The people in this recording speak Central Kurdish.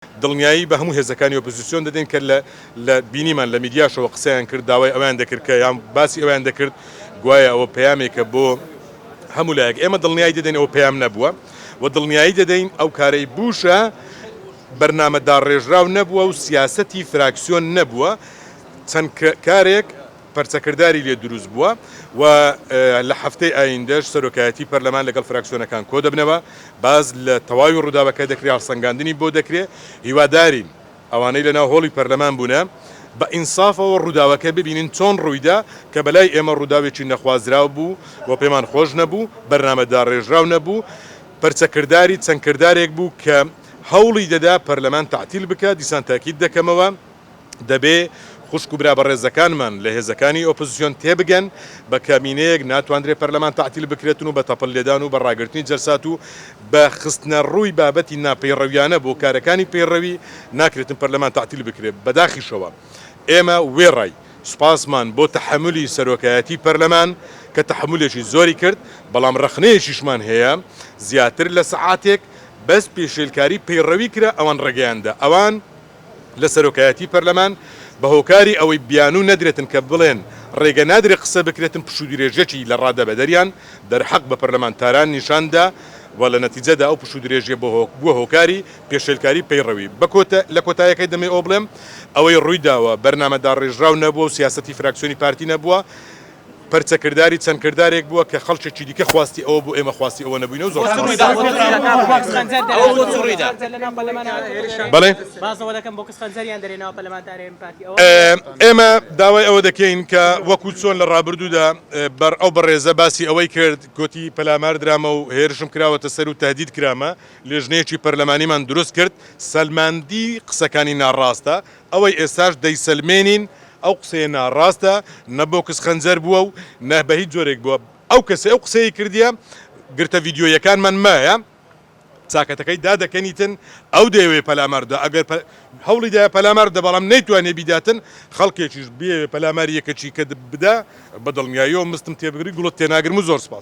دڵنیایی بە هەموو هێزەکانی ئۆپۆزیسیۆن دەدەین کە لە لە بینیمان لە میدیاشەوە قسەیان کرد داوای ئەوەیان دەکرد کە یان باسی ئەوەیان دەکرد گوایە ئەوە پەیامێکە بۆ هەموو لایەک ئێمە دڵنیایی دەدەین ئەوە پەیام نەبووە و دڵنیایی دەدەین ئەو کارەی بووشە بەرنامە داڕێژراو نەبووە و سیاسەتی فراکسیۆن نەبووە چەند کارێک پەرچەکرداری لێ دروست بووە و لە هەفتەی ئایندەش سەرۆکایەتی پەرلەمان لەگەڵ فراکسیۆنەکان کۆدەبنەوە، باس لە تەواوی ڕووداوەکە دەکرێ، هەڵسەنگاندنی بۆ دەکرێ، هیوادارین ئەوانەی لەناو هۆڵی پەرلەمان بوونە بە ئینسافەوە ڕووداوەکە ببینن چۆن ڕوویدا، کە بەلای ئێمە ڕووداوێکی نەخوازراو بوو و پێمان خۆش نەبوو، بەرنامە داڕێژراو نەبوو، پەرچەکرداری چەند کردارێک بوو کە هەوڵی دەدا پەرلەمان تەعتیل بکات، دیسان تاکید دەکەمەوە. دەبێ خوشک و برا بەڕێزەکانمان لە هێزەکانی ئۆپۆزسیۆن تێبگەن، بە کەمینەیەک ناتواندرێ پەرلەمان تەعتیل بکرێتن و بە تەپڵ لێدان و بە ڕاگرتنی جەلسات و بە خستنە ڕووی بابەتی ناپەیڕەویانە بۆ کارەکانی پەیڕەوی ناکرێتن پەرلەمان تەعتیل بکرێ. بەداخیشەوە ئێمە وێڕای سوپاسمان بۆ تەحەمولی سەرۆکایەتی پەرلەمان کە تەحەمولێکی زۆری کرد، بەڵام ڕەخنەیەکیشمان هەیە زیاتر لە سەعاتێک بەس پێشێلکاری پەیڕەوی کرا ئەوان ڕێگەیان دا ئەوان لە سەرۆکایەتی پەرلەمان بە هۆکاری ئەوەی بیانوو نەدرێتن کە بڵێن ڕێگە نادرێ قسە بکرێتن پشوودرێژیەکی لە ڕادە بەدەریان دەرحەق بە پەرلەمانتاران نیشان دا و لە نەتیجەدا ئەو پشوودرێژیە بووە هۆکاری پێشێلکاری پەیڕەوی. بە کۆتا لە کۆتایەکەی دەمەوێ ئەوە بڵێم ئەوەی ڕووی داوە بەرنامە داڕێژراو نەبووە و سیاسەتی فراکسیۆنی پارتی نەبووە، پەرچەکرداری چەند کردارێک بووە کە خەڵکێکی دیکە خواستی ئەوە بوو ئێمە خواستی ئەوە نەبووینە و زۆر بەڵێ ئێمە داوای ئەوە دەکەین کە وەکو چۆن لە ڕابردوودا بەر ئەو بەڕێزە باسی ئەوەی کرد گوتی پەلامار درامە و هێرشم کراوەتە سەر و تهدید کرامە لێژنەیەکی پەرلەمانیمان دروست کرد سەلماندی قسەکانی ناڕاستە ئەوەی ئێستاش دەیسەلمێنین ئەو قسەیە ناڕاستە، نە بۆکس خەنجەر بووە و نە بە هیچ جۆرێک بووە. ئەو کەسەی ئەو قسەیەی کردیە گرتە ڤیدیۆییەکانمان مایە، چاکەتەکەی دادەکەنیتن، ئەو دەیەوێ پەلامار بدا، ئەگەر هەوڵی دایە پەلامار بدا بەڵام نەیتوانیە بیداتن، خەڵکێکیش بیەوێ پەلاماری یەکەکی کە بدا بە دڵنیاییەوە مستم تێبگری گوڵت تێناگرم و زۆر سپاس.